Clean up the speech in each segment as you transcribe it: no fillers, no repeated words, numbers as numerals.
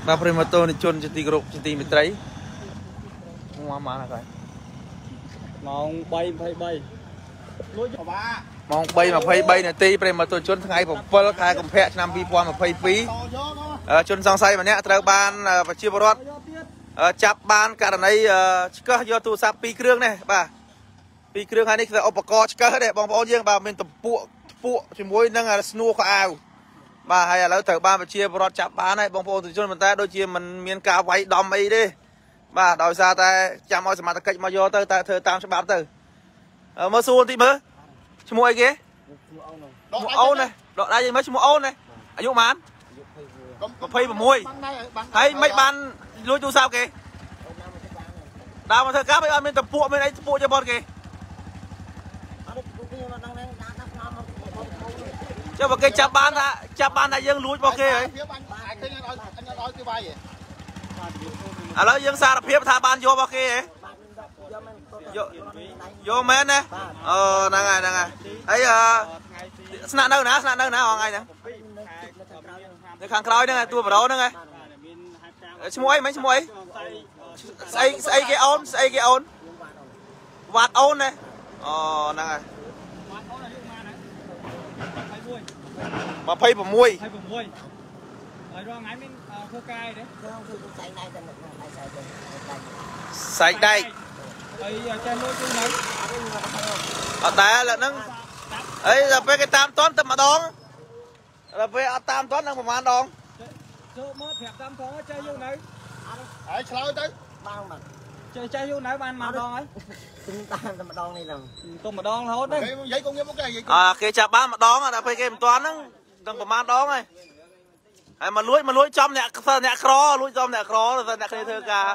បាទប្រិយមិត្តទស្សនិកជនជាទីគោរពជាទីមេត្រីមកម៉ានហើយ ម៉ោង3:23លួច ម៉ោង3:23នាទីប្រិយមិត្តទស្សនិកជនថ្ងៃ7ខែកុម្ភៈឆ្នាំ2022ជនសង្ស័យម្នាក់ត្រូវបានប្រជាពលរដ្ឋចាប់បានករណីឆ្កឹះយកទូរស័ព្ទ2គ្រឿងនេះបាទ2គ្រឿងហើយនេះគឺឧបករណ៍ឆ្កឹះទេបងប្អូនយើងបាទមានទំពក់ថ្ពក់ជាមួយនឹងស្នួរខោអាវបាទហើយឥឡូវត្រូវបានប្រជាពលរដ្ឋចាប់បានហើយបងប្អូនទស្សនិកជនប៉ុន្តែដូចជាមិនមានការវាយដំអីទេបាទដោយសារតែចាំឲ្យសមត្ថកិច្ចមកយកទៅតែធ្វើតាមច្បាប់ទៅមើលសួរបន្តិចមើលឈ្មោះអីគេឈ្មោះអូនណាដកដៃមើលឈ្មោះអូនណាអាយុប៉ុន្មាន26ហើយមិនបានលួចទូរស័ព្ទគេដើរមកធ្វើការមិនអត់មានតពួកមានអីតពួកជាបត់គេចុះបើគេចាប់បានថាចាប់បានថាយើងលួចរបស់គេហើយឥឡូវយើងសារភាពថាបានយករបស់គេហ៎យកមែនណាអូហ្នឹងហើយហ្នឹងហើយហើយស្នាក់នៅណាស្នាក់នៅណាអងថ្ងៃហ្នឹងនៅខាងក្រោយហ្នឹងតួប្រូហ្នឹងហ៎ឈ្មោះអីមិនឈ្មោះអីស្អីស្អីគេអូនស្អីគេអូនវ៉ាត់អូនណាអូហ្នឹងហើយ វ៉ាត់អូនអាយុប៉ុន្មានហើយ 26 26ហើយរាល់ថ្ងៃមានធ្វើការអីទេ ធ្វើសែកដែកតែសែកដែកហើយចេះលួចទូនៅអត់ដែរលើហ្នឹងអីដល់ពេលគេតាមតន់តែម្ដងដល់ពេលអត់តាមតន់នឹងប្រហែលដងចូលមកប្រាប់តាមផងចេះយូរនៅហើយឆ្លើយទៅបានបាទចេះចេះយូរនៅបានម្ដងហើយតាមតែម្ដងនេះហ្នឹងទៅម្ដងរហូតទេនិយាយកុំងាកមុខគេនិយាយអើគេចាប់បានម្ដងដល់ពេលគេមិនតាន់ហ្នឹងដល់ប្រហែលដងហើយហើយមកលួចមកលួចចំអ្នកអ្នកក្រលួចចំអ្នកក្រអ្នកគ្នាធ្វើការ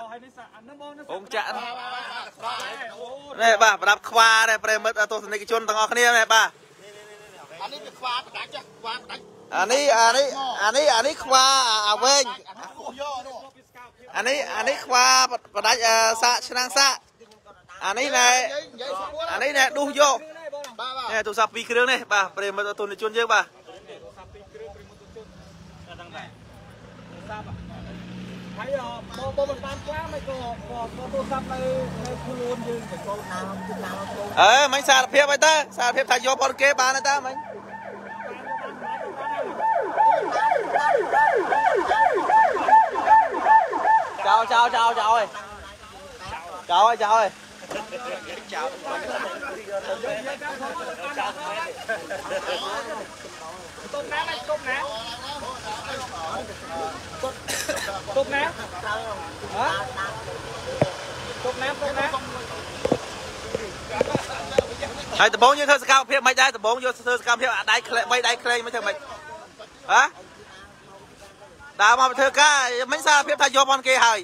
អង្គចាក់នេះបាទប្រដាប់ខ្វានេះប្រិមិត្តទស្សនិកជនទាំងអស់គ្នានេះបាទអានេះវាខ្វាផ្ដាច់ខ្វាផ្ដាច់អានេះអានេះអានេះអានេះខ្វាអាវែងអានេះអានេះខ្វាផ្ដាច់សាកឆ្នាំងសាកអានេះណែអានេះណែឌុះយកនេះទូរស័ព្ទ2គ្រឿងនេះបាទប្រិមិត្តទស្សនិកជនយើងបាទ ហើយបងបងមិនបានខ្វាមិនក៏ក៏ទូរស័ព្ទនៅនៅខ្លួនយើងទៅចូលតាមតាមអើមិនសារភាពអីតើសារភាពថាយករបស់គេបានទេតើមិញចោលចោលចោលចោលចោលចោលចោល ទុំណាទុំណាទុំណាហ៎ទុំណាទុំណា ហើយដំបងយើងធ្វើសកម្មភាពមិនដែរដំបងយកធ្វើសកម្មភាពអាដៃក្លែងបីដៃក្លែងមិនធ្វើមិនហ៎ដើរមកធ្វើការមិនសារភាពថាយករបស់គេហើយ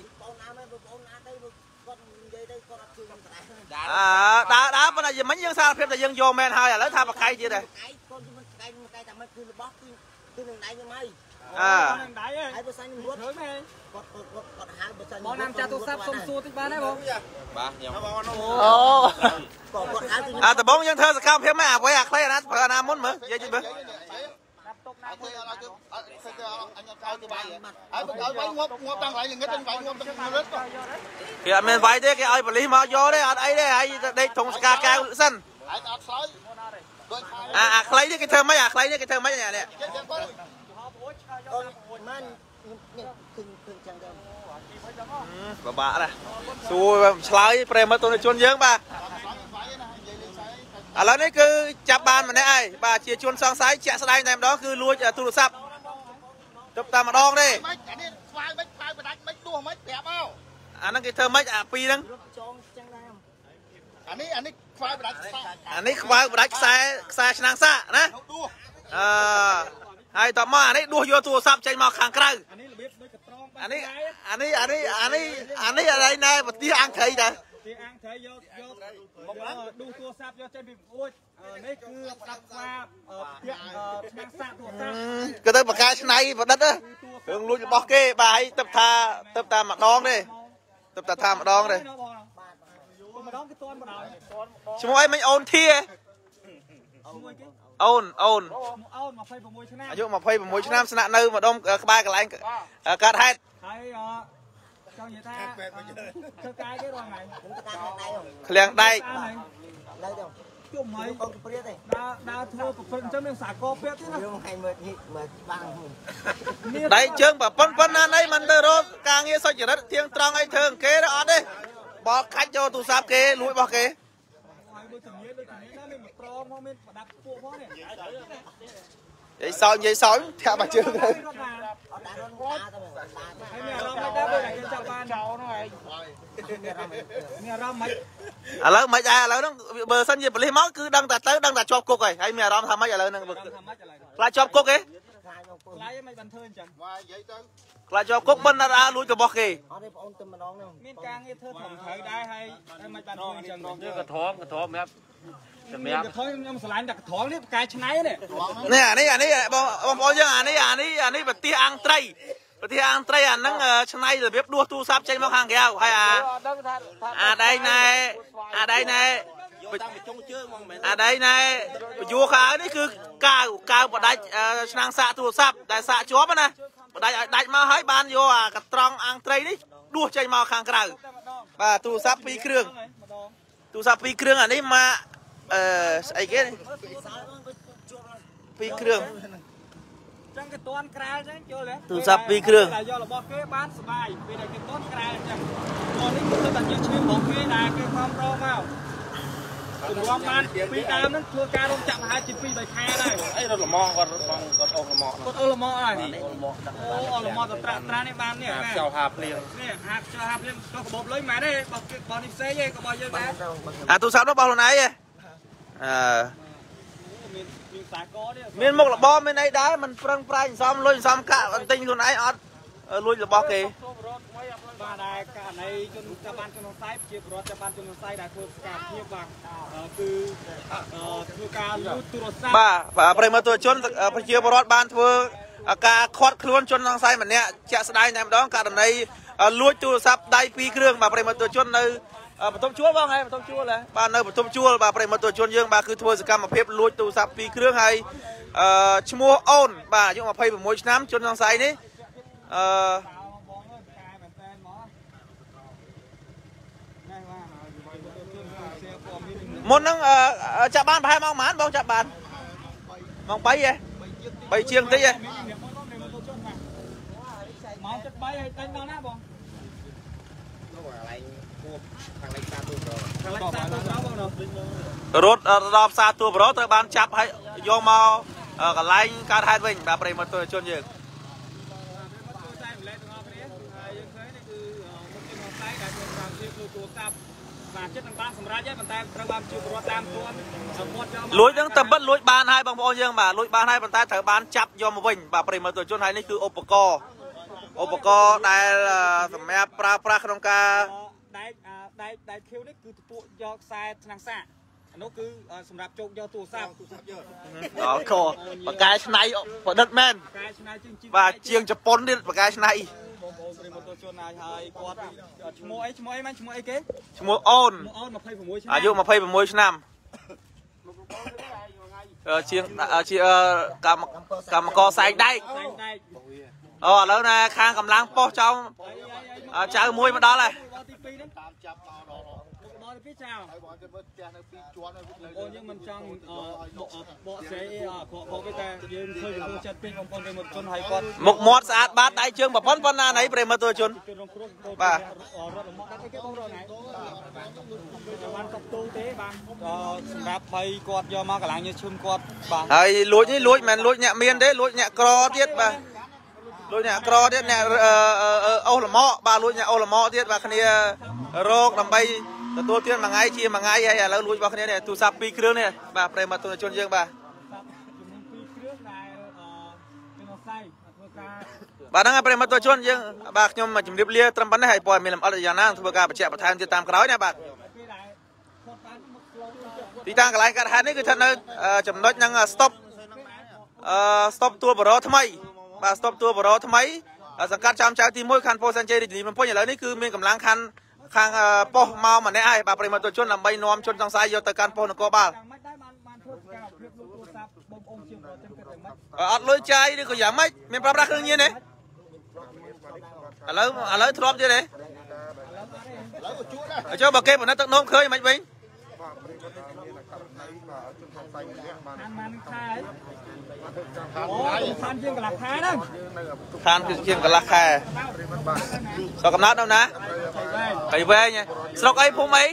អើដើរដើរប៉ុន្តែមិនយើងសារភាពថាយើងយកមែនហើយឥឡូវថាបកៃទៀតដែរ តែមិនគឺរបស់គឺគឺនឹងដៃខ្ញុំហើយអើនឹងដៃហើយបើសិនខ្ញុំរត់មែនគាត់គាត់គាត់ហៅបើសិនបងណាំចាស់ទូរស័ព្ទសុំសួរតិចបានទេបងបាទខ្ញុំអូគាត់ហៅអាដំបងយើងធ្វើសកម្មភាពមិនអ្វីអាខ្លីអាណាប្រើអាណាមុនមើលនិយាយតិចមើល អត់ទេអត់ទេអត់ទេអញឲ្យគេវាយហើយបើឲ្យវាយងាប់ងាប់តាំងកន្លែងងឹតវាយងាប់តាំងរត់គេអត់មានវាយទេគេឲ្យប៉ូលីសមកយកទេអត់អីទេហើយដេកធុងស្កាកែវសិន ហើយអត់ឆ្លើយ អាអាខ្លីនេះគេធ្វើម៉េចអាខ្លីនេះគេធ្វើម៉េចនេះ មិនឃើញឃើញចឹងទៅ ពិបាកណាស់សួរឆ្លើយប្រិមត្តទស្សនិកជនយើងបាទឥឡូវនេះគឺចាប់បានម្នាក់ហើយបាទជាជនសង្ស័យជាក់ស្ដែងតែម្ដងគឺលួចទូរស័ព្ទទប់តែម្ដងទេ អានេះស្វាយមិនស្វាយបដាច់មិនដួសមិនប្រាប់មក អាហ្នឹងគេធ្វើម៉េចអាពីរហ្នឹង អានេះអានេះខ្វៅបដាច់ខ្សែ អានេះខ្វៅបដាច់ខ្សែខ្សែឆ្នាំងសាកណាអឺហើយតមកអានេះដួសយកទូរស័ព្ទចេញមកខាងក្រៅ អានេះរបៀបដូចកត្រង អានេះអានេះអានេះអានេះអានេះអីណែប្រទេសអាំងត្រីដែរ ទីអាំងត្រីយកយកដួសទូរស័ព្ទយកចេញពីបង្អួចនេះគឺផ្ដាប់ខ្វាផ្ទះឆ្នាំងសាកទូរស័ព្ទ គឺទៅបកាឆ្នៃប្រឌិតរឿងលួចរបស់គេបាទហើយទឹកថាទឹកតាម្ដងទេទឹកតាថាម្ដងទេ ម្ដងគឺតន់ម្ដង ឈ្មោះអីមិញអូនធាអូនអូន អូន26ឆ្នាំ អាយុ26ឆ្នាំស្នាក់នៅម្ដុំក្បែរកន្លែងកើតហេតុ ហើយចង់និយាយថាធ្វើការគេរាល់ថ្ងៃ ឃ្លាំងដែក នៅទៅ ជុំហើយ បងព្រាទេ ដើរធ្វើប្រព្រឹត្តអញ្ចឹងមានសាកលពាក់ទៀតណា ខ្ញុំឲ្យមើលនេះមើលច្បាំង ដៃជើងប្រប៉ុនប៉ុណ្ណាណីមិនទៅរកការងារសុចរិតទៀងត្រង់អីធ្វើគេអត់ទេបលខាច់យកទូរស័ព្ទគេលួចរបស់គេ ហើយដូចជំនាញដូចជំនាញណាមានប្រងផងមានប្រដាប់ពួកផងនេះ និយាយសោចនិយាយសោចធាក់មកជើងទៅ ហើយមានអារម្មណ៍មិនដែរពេលគេចាប់បានចោលនោះឯងមានអារម្មណ៍មិន ឥឡូវមិនដែរឥឡូវហ្នឹងបើសិនជាប៉ូលីសមកគឺដឹងតែទៅដឹងតែជាប់គុកហើយហើយមានអារម្មណ៍ថាម៉េចឥឡូវហ្នឹងខ្លាចជាប់គុកទេ ខ្លាចមិនបានធ្វើអញ្ចឹង បាទនិយាយទៅ ខ្លាចជាប់គុកមិនដល់លួចរបស់គេ អត់ទេបងអូនទៅម្ដងហ្នឹង មានការងារធ្វើត្រឹមត្រូវដែរហើយមិនបានធ្វើអញ្ចឹង នេះកត្រងកត្រងសម្រាប់សម្រាប់ កត្រងខ្ញុំស្រឡាញ់តែកត្រងនេះផ្កាយឆ្នៃនេះ នេះអានេះអានេះបងបងប្អូនយើងអានេះអានេះអានេះប្រទេសអាំងត្រីប្រទេសអាំងត្រីអាហ្នឹងឆ្នៃរបៀបដួសទូរស័ព្ទចេញមកខាងក្រៅហើយអាអាដែងណែអាដែងណែអាដែងណែពយួរខៅនេះគឺកាវកាវបដាច់ឆ្នាំងសាកទូរស័ព្ទដែលសាកជាប់ណាបដាច់ឲ្យដាច់មកហើយបានយកអាកត្រង់អាំងត្រីនេះដួសចេញមកខាងក្រៅបាទទូរស័ព្ទ2គ្រឿងទូរស័ព្ទ2គ្រឿងអានេះមកអឺស្អីគេ2គ្រឿង ចឹងគេតន់ក្រាលចឹងយល់ទេ ទូរស័ព្ទ2គ្រឿង តែយករបស់គេបានសុបាយពេលដែលគេតន់ក្រាលចឹងតនេះគឺតែយើងឈ្នះរបស់គេដែលគេខំរងមកទម្រាំបានពីដើមហ្នឹងធ្វើការរោងចក្រប្រហែលជា2 3ខែដែរ អីរត់លមគាត់បងគាត់អូសលម គាត់អូសលមហើយអូអូលមទៅត្រាក់ត្រានេះបាននេះ ខ្យល់ហាភ្លៀង នេះហាខ្យល់ហាភ្លៀងក៏កបោបលុយមែនទេបោះគេបោះនេះផ្សេងទេក៏បោះយើងដែរ អាទូរស័ព្ទនោះបោះខ្លួនឯងហ៎អឺ មានមានសាកនេះ មានមុខរបរមានអីដែរមិនប្រឹងប្រែងសំលុយសំកាក់ទិញខ្លួនឯងអត់លួចរបស់គេ បាទដែលករណីជនចាប់បានជនសង្ស័យជាប្រវត្តិចាប់បានជនសង្ស័យដែលធ្វើសកម្មភាពបាទគឺធ្វើការលួចទូរស័ព្ទ បាទប្រិយមិត្តជនប្រជាពលរដ្ឋបានធ្វើការខាត់ខ្លួនជនសង្ស័យម្នាក់ជាក់ស្ដែងតែម្ដងករណីលួចទូរស័ព្ទដៃ2គ្រឿងបាទប្រិយមិត្តជននៅបន្ទប់ជួលបងហើយបន្ទប់ជួលហ៎បាទនៅបន្ទប់ជួលបាទប្រិយមិត្តជនយើងបាទគឺធ្វើសកម្មភាពលួចទូរស័ព្ទ2គ្រឿងហើយឈ្មោះអូនបាទអាយុ26ឆ្នាំជនសង្ស័យនេះអឺមុនហ្នឹងចាប់បានប្រហែលម៉ោងប៉ុន្មានបងចាប់បានម៉ោង3ហ៎3ជាងតិចហ៎ ម៉ោង7ហើយដេញដល់ណាបង រត់ដល់ផ្សារទួលប្រត្រូវបានចាប់ហើយយកមកកន្លែងកើតហេតុវិញបាទប្រិយមិត្តជនយើង បាទចិត្តនឹងបានសម្រាប់ហើយប៉ុន្តែត្រូវបានជួបរដ្ឋតាមទួន លួចហ្នឹងតែបិទលួចបានហើយបងប្អូនយើងបាទលួចបានហើយប៉ុន្តែត្រូវបានចាប់យកមកវិញបាទប្រិយមិត្តជនហើយនេះគឺឧបករណ៍ឧបករណ៍ដែលសម្រាប់ប្រើប្រាស់ក្នុងការ ដែកដែកដែកខៀវនេះគឺទពួកយកខ្សែឆ្នាំងសាកអានោះគឺសម្រាប់ជោគយកទូរស័ព្ទ ទូរស័ព្ទយក ដល់កបកែឆ្នៃប្រឌិតមែន កែឆ្នៃជាង បាទជាងជប៉ុនទៀតបកែឆ្នៃ បងប្អូនប្រិយមិត្តជនហើយហើយគាត់ឈ្មោះអីឈ្មោះអីមែនឈ្មោះអីគេ ឈ្មោះអូន អូន26ឆ្នាំ អាយុ26ឆ្នាំជាងជាកម្មកម្មករសែងដែកអូឥឡូវណាខាងកម្លាំងប៉ុស្តិ៍ចោលចៅមួយមកដល់ហើយ តាមចាប់មកដល់ ដល់ទី2ចៅ ហើយបងទៅមើលផ្ទះនៅ2ជាន់នៅ បងយើងមិនចង់បកស្រាយអីខកខកទេតែយើងឃើញចំចិត្តពេកបងប្អូនប្រិយមិត្តជនហើយគាត់ មុខមាត់ស្អាតបាតដៃជើងប្រពន្ធប៉ុណ្ណាណីប្រិយមិត្តជនបាទ រត់លំដាក់អីគេបងរត់ណៃបានកប់ទូទេបាទសម្រាប់បីគាត់យកមកកម្លាំងញើសឈាមគាត់បាទ ហើយលួចនេះលួចមិនលួចអ្នកមានទេលួចអ្នកក្រទៀតបាទលួចអ្នកក្រទៀតអ្នកអូសលម៉កបាទលួចអ្នកអូសលម៉កទៀតបាទគ្នារោគដើម្បីទទួលទានមួយថ្ងៃជាមួយថ្ងៃហើយឥឡូវលួចរបស់គ្នានេះទូរស័ព្ទ2គ្រឿងនេះបាទប្រិយមិត្តជនយើងបាទ ចំនួន2គ្រឿងដែលជនសង្ស័យធ្វើការ បាទហ្នឹងហើយប្រិយមិត្តជនយើងបាទខ្ញុំជម្រាបលាត្រឹមប៉ុណ្ណេះហើយព័ត៌មានលម្អិតយ៉ាងណាធ្វើការបញ្ជាក់បន្ថែមទៀតតាមក្រោយណាបាទទីតាំងកន្លែងកាត់ហេតុនេះគឺស្ថិតនៅចំណុចនឹង stop អឺ stop ទួលបរោថ្មីបាទ stop ទួលបរោថ្មីសង្កាត់ចំចៅទី1ខណ្ឌពោធិ៍សែនជ័យរាជធានីភ្នំពេញឥឡូវនេះគឺមានកម្លាំងខណ្ឌខាងប៉ុស្តិ៍មកម្នាក់ហើយបាទប្រិយមិត្តជនដើម្បីនាំជនសង្ស័យយកទៅកាន់ប៉ុស្តិ៍នគរបាល អត់លុយចាយឬក៏យ៉ាងម៉េចមានប្រើប្រាស់គ្រឿងញៀនទេ ឥឡូវឥឡូវធ្លាប់ទៀតទេ ឥឡូវក៏ជួដែរ ចុះបើគេបណ្ឌិតទឹកនោមឃើញមិនវិញ បាទប្រិមត្តមានករណីបាទជនសង្ស័យម្នាក់បាន ខានបានខែអូខានជាងកន្លះខែហ្នឹង ខានគឺជាងកន្លះខែ ប្រិមត្តបាទ ស្រុកកំណើតនៅណាព្រៃវែងស្រុកអីភូមិអី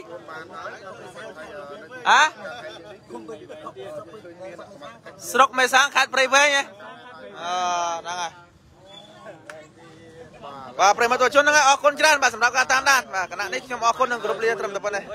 អាស្រុកមេសាងខេត្តព្រៃវែងហ៎អឺហ្នឹងហើយបាទប្រិមត្តជនហ្នឹងអរគុណច្រើនបាទសម្រាប់ការតាមដានបាទគណៈនេះខ្ញុំអរគុណនិងគោរពលាត្រឹមតែប៉ុណ្ណេះ។